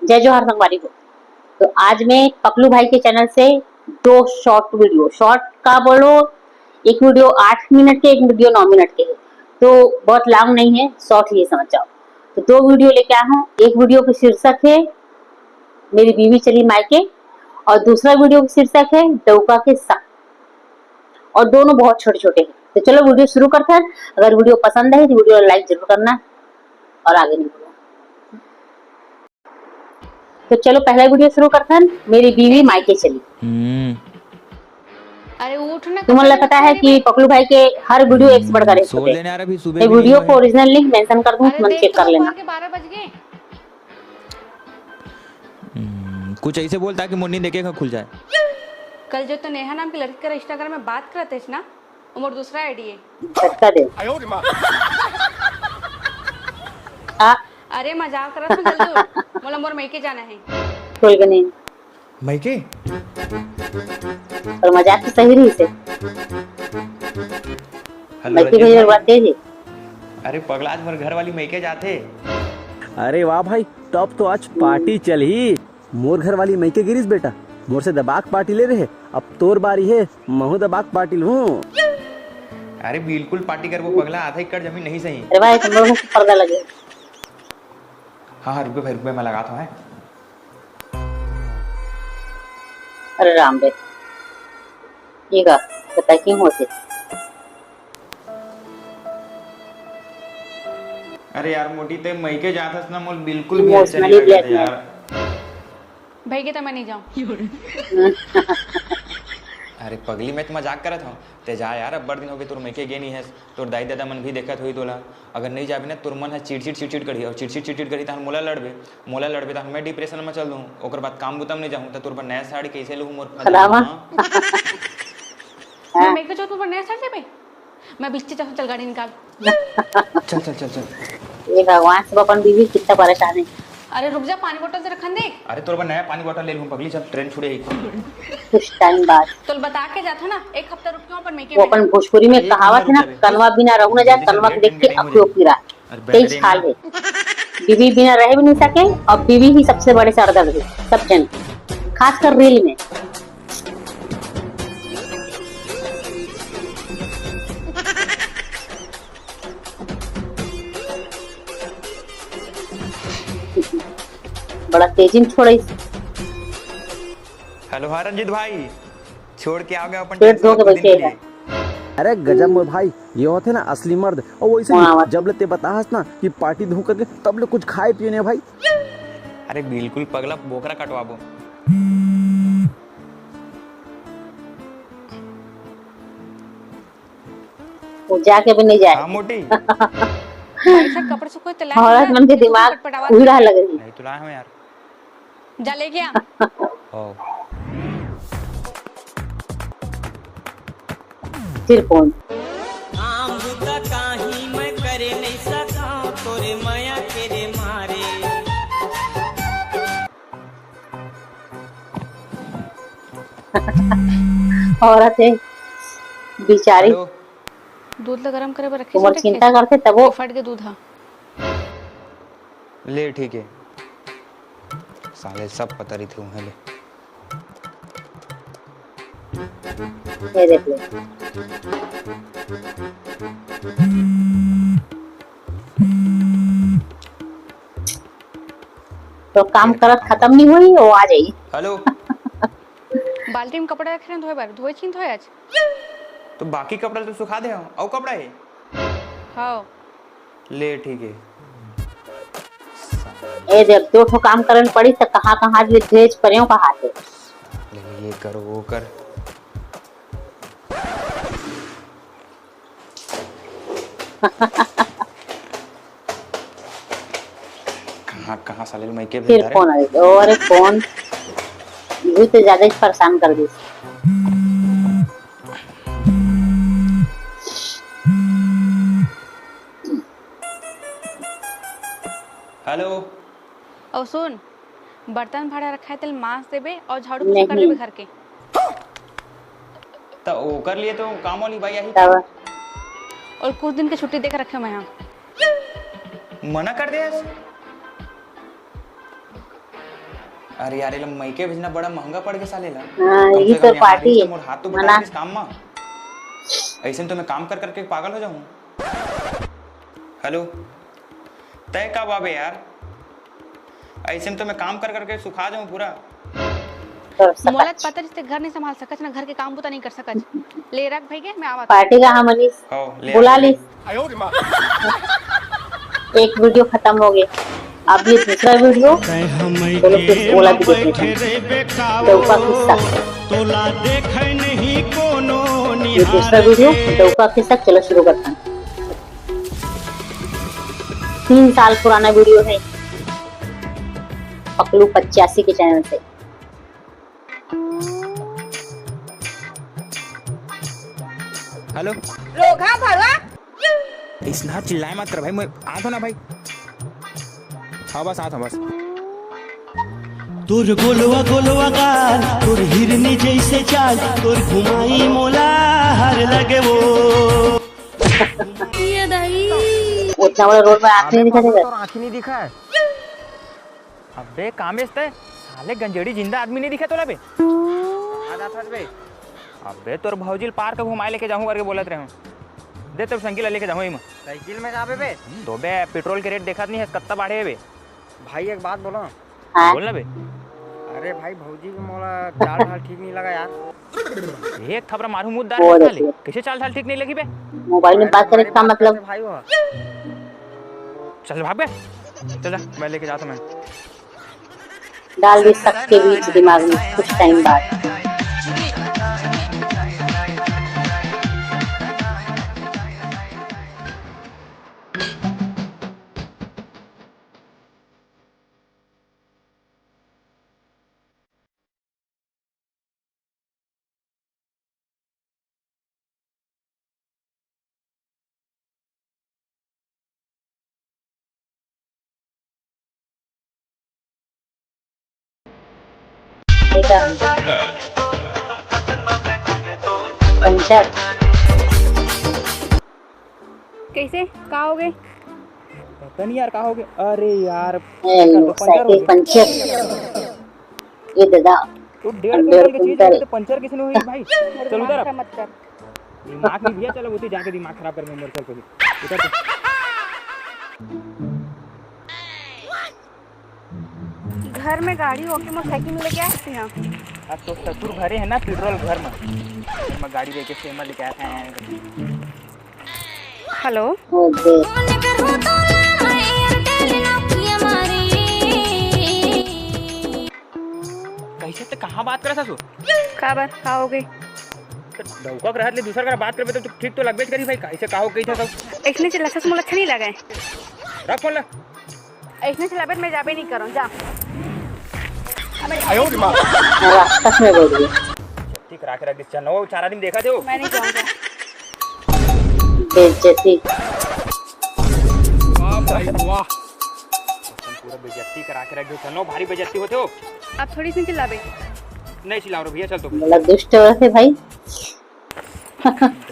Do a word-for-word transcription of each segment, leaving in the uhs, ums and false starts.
जय जोहार संगवारी हो। तो आज मैं पकलू भाई के चैनल से दो शॉर्ट वीडियो, शॉर्ट का बोलो, एक वीडियो आठ मिनट के, एक वीडियो नौ मिनट के है, तो बहुत लॉन्ग नहीं है, शॉर्ट ही है, समझ जाओ। तो दो वीडियो लेके आया हूँ। एक वीडियो का शीर्षक है मेरी बीवी चली मायके और दूसरा वीडियो का शीर्षक है डौका के शक। और दोनों बहुत छोटे छोटे हैं। तो चलो वीडियो शुरू करते हैं। अगर वीडियो पसंद है तो वीडियो लाइक जरूर करना और आगे नहीं बोलना। तो चलो पहला वीडियो शुरू करते हैं, मेरी बीवी मायके चली। हम्म। अरे उठ ना, तुमन ला पता है कि पकलू भाई के हर वीडियो एक से बढ़कर एक होते हैं। मैं वीडियो को ओरिजिनल लिंक मेंशन कर दूं, तुमन चेक कर लेना। बारह बज गए। हम्म, कुछ ऐसे बोल ताकि मोर नींद एक एक खुल जाए। कल जो तो नेहा नाम की लड़की का इंस्टाग्राम में बात करत है ना, वो मोर दूसरा आईडी है। झटका दे। आ, अरे मजाक करत हूँ, जल्दी उठ। मोला मोर मइके जाना है। खोल के नहीं। मइके? पर मजाक तो सही रही से। हेलो, मइके रंजीत भेजे भाई। बात यही। अरे पगला, आज मोर घर वाली मइके जाथे। अरे वाह भाई, तब तो आज पार्टी चलही। मोर घर वाली मइके गिरिस बेटा, मोर से दबाक पार्टी ले रहे, अब तोर बारी है, महू दबाक पार्टी लूं। अरे बिल्कुल पार्टी करबो पगला, आधा एकड़ जमीन नहीं सही। अरे भाई, तुम लोगों से पर्दा लगे। हाँ, हाँ, रुक बे भाई, रुक बे, मैं लगात हूँ, हैं। अरे राम रे, ये का, बता क्यों होते? अरे यार, मोटी, ते मइके जात हस ना, मोर बिल्कुल भी अच्छा नहीं लगत है यार। भाई के त मैं नहीं जाऊँ। अरे पगली, मैं तो मजाक करत हूँ। ते जा यार, अब्बड़ दिन हो गए तोर मइके गे नहीं है। तोर दाई ददा मन भी देखत होही तोला। अगर नहीं जाबे ना, तोर मन ह चिड़चिड़ चिड़चिड़ करही, और चिड़चिड़ चिड़चिड़ करही तहन मोला लड़बे, मोला लड़बे तहन मैं डिप्रेशन में चल दूँ। ओकर बाद काम बुता में नहीं जाऊँ, त तोर बर नया साड़ी कैसे लूँ मोर फलाना? मैं मइके जाऊँ, तोर बर नया साड़ी लेबे? मैं बिस्ती जाऊँ, चल गाड़ी निकाल। चल, चल, चल, चल। ये भगवान, सब अपन बीवी कितना परेशान है। अरे रुक जा, पानी बोतल तो रखन दे। अरे तोर बर नया पानी बोतल ले लूँ पगली, चल ट्रेन छूटे ही। कुछ टाइम बाद। तो बता के जाता ना, एक हफ्ता रुक के अपन मइके वो में अपन भोजपुरी में कहावत है ना, कनवा बिना रहू ना जाए, कनवा के देख के अखियों पीरा। तेज हाल है। बीवी बिना रह भी नहीं सके और बीवी ही सबसे बड़े सरदर्द है सब जन, खासकर रील में। बड़ा तेजी में छोड़े। हेलो, हाँ रंजीत भाई, छोड़ के आ गया अपन पेट धो के बैठे हैं। अरे गजब मोर भाई, ये होते ना असली मर्द। और वैसे भी जब ले ते बताहस ना कि पार्टी धू करके, तब ले कुछ खाए पिए नहीं भाई। अरे बिल्कुल पगला, बोकरा कटवाबो। वो जाके भी नहीं जाए। हाँ मोटी। भाई साहब, कपड़े सूखे तो लाए औरत ना, मन के दिमाग पटपटावा उड़ा लग रही। नहीं तो लाए हम यार। जा ले गया। ओ। फिर कौन? काम बुता काही मैं करे नहीं सका, तोरे मया के रे मारे। औरत है बेचारी। हेलो। दूध ला गरम करे बर रखे उमर चिंता करथे तबो। फट के दूध हा। ले ठीक है। साले सब पता रही थे उन्हें ले। ये देख ले। तो काम करत खत्म नहीं हुई, वो आ जाई। हेलो। बाल्टी में कपड़ा रखे हैं धोए बर, धोए छीन धोए आज। तो बाकी कपड़ा तो सुखा दे हम, अउ कपड़ा है? हाँ। ले ठीक है। ए देख, दो ठो काम करन पड़ी त कहाँ कहाँ ले भेज परेव कहा थे। ले ये कर, वो कर। कहाँ कहाँ साले मइके फिर भेज फोन आए, अरे फोन ये तो ज्यादा ही परेशान कर दी। हेलो। और सुन, बर्तन भाड़ा रखा है, तेल मांस देबे और झाड़ू पोछा कर लेबे घर के। तो ओकर लिए तो काम वाली बाई आई। और कुछ दिन के छुट्टी देख रखे मैं यहाँ। मना कर दे। अरे यार, एला मइके भेजना बड़ा महंगा पड़ गे साले ला। हाँ, कम ये से तो कम यहाँ पार्टी रिहिस त है। मोर हाथ तो बटा मना। रिहिस काम मा। अइसे में तो मैं काम कर करके पागल हो जाहूँ। हेलो, तय का बाबे यार, अइसे में तो मैं काम कर करके सुखा जाहूँ पूरा। कर सकत। मोला तो पता रिहिस ते घर नहीं संभाल सकत, ना घर के काम बुता नहीं कर सकत। ले रख भाई के, मैं आवत हूँ। पार्टी का हमन इस हो, ले बुला आ। ली। एक वीडियो खत्म हो गया, अब ये दूसरा वीडियो। चलो फिर ओला भी देख लेते हैं। डौका किस्सा। ये दूसरा वीडियो डौका किस्सा। चलो शुरू करते हैं। तीन साल पुराना वीडियो है पकलू पचासी के चैनल से। हेलो। रोगहा भरवा। अइसना चिल्लाए मत कर भाई, मैं आत हूँ ना भाई। हाँ बस आत हूँ बस। तोर गोलवा गोलवा गाल, तोर हिरनी जैसे चाल, तोर घुमाई मोला हर लगे वो। ये दाई। उतना बड़ा रोल में आँख नहीं दिखा देगा। आँख नहीं दिखा है। अबे कामेश, तय साले गंजेड़ी जिंदा आदमी नहीं दिखे तोला बे? कहाँ जात हस बे? अबे तोर भौजी ल पार्क घुमाए लेके जाहूँ करके बोलत रहे हूँ। दे तोर साइकिल ल लेके जाहूँ एमा। साइकिल में जाबे बे? तो बे पेट्रोल के रेट देखत नहीं है कत्ता बाढ़े हे बे? भाई एक बात बोला। हाँ। बोल ना बे। अरे भाई भौजी के मोला चाल ढाल ठीक नहीं लगा यार। एक थपरा मारू मुंह दार वो साले। देखिए। कैसे चाल ढाल ठीक नहीं लगी बे? मोबाइल में बात करे का मतलब? भाई वो। चल भाग बे। चल जा, मैं लेके जाता हूँ मैं। डाल दी शक के बीज दिमाग में कुछ टाइम बाद। पंचर। कैसे? का हो गए? पता नहीं यार, का हो गए? अरे यार, ए, पंचर हो साइकिल गए। पंचर। ये दादा, तो डेढ़ डेढ़ कुंटल की चीज है, कुंटल। तो पंचर किसने हुई भाई? चल उधर अब। मत कर। दिमाग नहीं भैया, चलो उधर जाके दिमाग खराब कर मेरे, चल पहले उधर तो। घर में गाड़ी होके मोर साइकिल में लेके आए थे यहाँ। अब तो ससुर भरे है ना पेट्रोल घर में, घर में गाड़ी लेके सेमा लेके आए हैं। हेलो। कैसे तो कहाँ बात करा था तू? का बार का हो गई? तो डौका के रहत ले दूसर करा बात करबे तो तू ठीक तो लगबे करी भाई, कैसे का हो गई था सब? ऐसने चिल्लाथस मोला अच्छा नहीं लगे। रख फोन ला। ऐसने चिल्लाबे मैं जाबे नहीं करूँ, जा। राक्षस में बोल रही। ठीक करा के रख दे, चल, वो चार आदमी देखा थे वो। मैं नहीं जाऊँगा। बेइज्जती। वाह भाई वाह। तुम पूरा बेइज्जती करा के रख दो, चलो भारी बेइज्जती होते हो। आप थोड़ी सी चिल्लाबे। नहीं चिल्ला रहे भैया, चल तो। बड़ा दुष्ट हो थे भाई।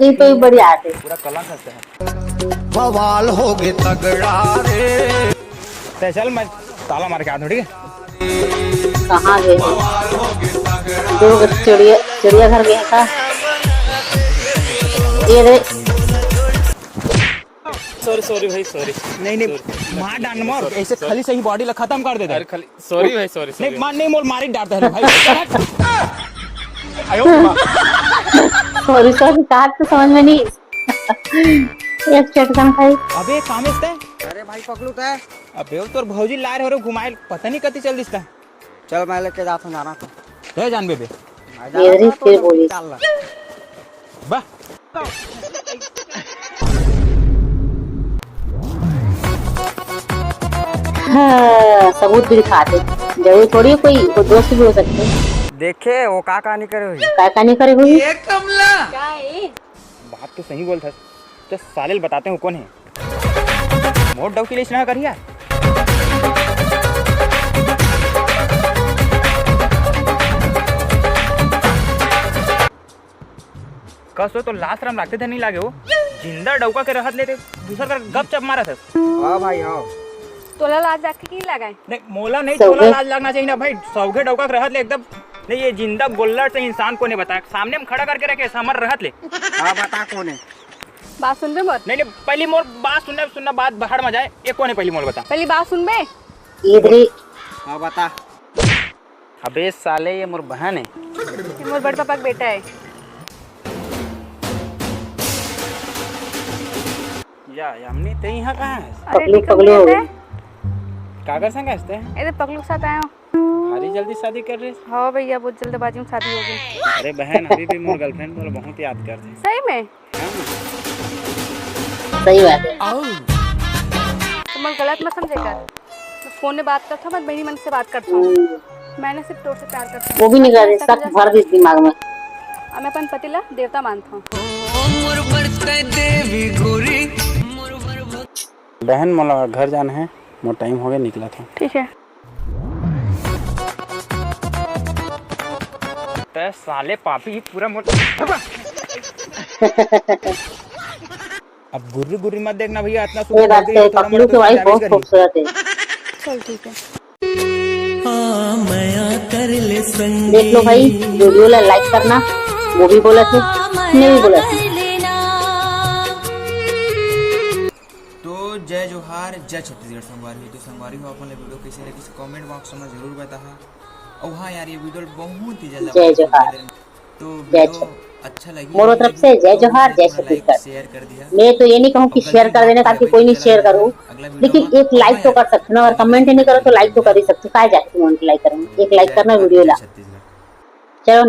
ये तो बड़ी आदत है। पूरा कलंक हंसते हैं। बवाल हो गए तगड़ा रे। ते चल, मैं ताला मार के आ, ठीक है? कहाँ गए? दो चिड़िया, चिड़ियाघर गए का? ये रे। सॉरी सॉरी भाई, सॉरी। नहीं नहीं, मार डाल मार, ऐसे खाली सही बॉडी ला खत्म कर देता। अरे खाली सॉरी भाई, सॉरी, नहीं सॉरी। मार नहीं, मोल मारी डालता है भाई। सॉरी सॉरी, कहा तो समझ में नहीं। एक चटकन खाई। अबे कामेश तय। अरे भाई पकड़ू तय। अबे वो तोर भौजी लार हो रे घुमाए, पता नहीं कति चल दिसता। चल मैं लेके जाता हूँ, जाना तो। ले जान बेबे। ये रही फिर बोली। वाह। हाँ, सबूत भी दिखाते। जरूरी थोड़ी कोई, कोई दोस्त भी हो सकते हैं। देखे वो का कहानी करे हुई। का कहानी करे हुई? ये कमला। क्या है? बात तो सही बोलता है। तो साले बताते हो कौन है। मोर डौकी ले इतना करिया। कस हो तो लास राम लागते थे, नहीं लागे हो। जिंदा डौका के रहत लेते, दूसर कर गप चप मारत हस। हाँ भाई, हाँ। तोला लाज लाग के की लागय? नहीं, मोला नहीं, तोला लाज लगना चाहिए ना भाई। सौघे डौका के रहत ले एकदम। नहीं, ये जिंदा गोल्लर से इंसान को नहीं बताया, सामने में खड़ा करके रखे, समर रहत ले। हाँ, बता कौन है? बात सुनबे मोर? नहीं, नहीं, पहली मोर बात सुनना, सुनना, बात बाहर में जाए। ये कौन है, पहली मोर बता। पहली बात सुनबे? इधरी। हाँ, बता। अबे साले, ये मोर बहन है। ये मोर बड़ पापा के बेटा है। या यामिनी, ते यहाँ कहाँ है? अरे, पकलू, टिकम पकलू हो गया गई। है। काकर संग हंसते हैं? अरे, पकलू के साथ आया हूँ। भारी जल्दी शादी कर रहे। हाँ भैया, बहुत जल्दबाजी में शादी हो गई। अरे बहन, अभी भी मोर गर्लफ्रेंड मोला बहुत याद करथे। सही में? हाँ। सही बात है। तुम गलत मत समझे कर। मैं फोन में बात करता हूँ, मैं बहनी मन से बात करता हूँ। हम्म। मैंने सिर्फ तोर से प्यार करता हूँ। वो भी नहीं कर रही, शक भर दे दिमाग में। अब मैं अपन पति ला देवता मानता हूँ। बहन, मोला घर जाना है, मोर टाइम हो गया, निकला था। ठीक है। ते साले पापी, पूरा मोट। अब गुर्री गुर्री मत देखना भैया, इतना ये सुंदर बात लग रही तो है, थोड़ा पकलू मोड़ा की तो वाइफ समझा बहुत भी करिए। खूबसूरत है। चल ठीक है। देख लो भाई, वीडियो ला लाइक करना, वो भी बोला थे, मैं भी बोला थे। तो जय जोहार, जय छत्तीसगढ़ संगवारी हो। तो संगवारी हो, अपन ले वीडियो कैसे लगी, कमेंट बॉक्स में जरूर बताहा। और हाँ यार, ये वीडियो बहुत ही ज्यादा जय जोहार। तो जय वीडियो छत्तीसगढ़। अच्छा लगी मोरो तरफ से जय जोहार, जय छत्तीसगढ़। मैं तो ये नहीं कहूँ कि शेयर कर देना, ताकि कोई नहीं शेयर करूँ, लेकिन एक लाइक तो कर सकते हो ना। अगर कमेंट नहीं करो तो लाइक तो कर ही सकते हो। काय जाके तुम लाइक करेंगे, एक लाइक करना वीडियो ला। चलो।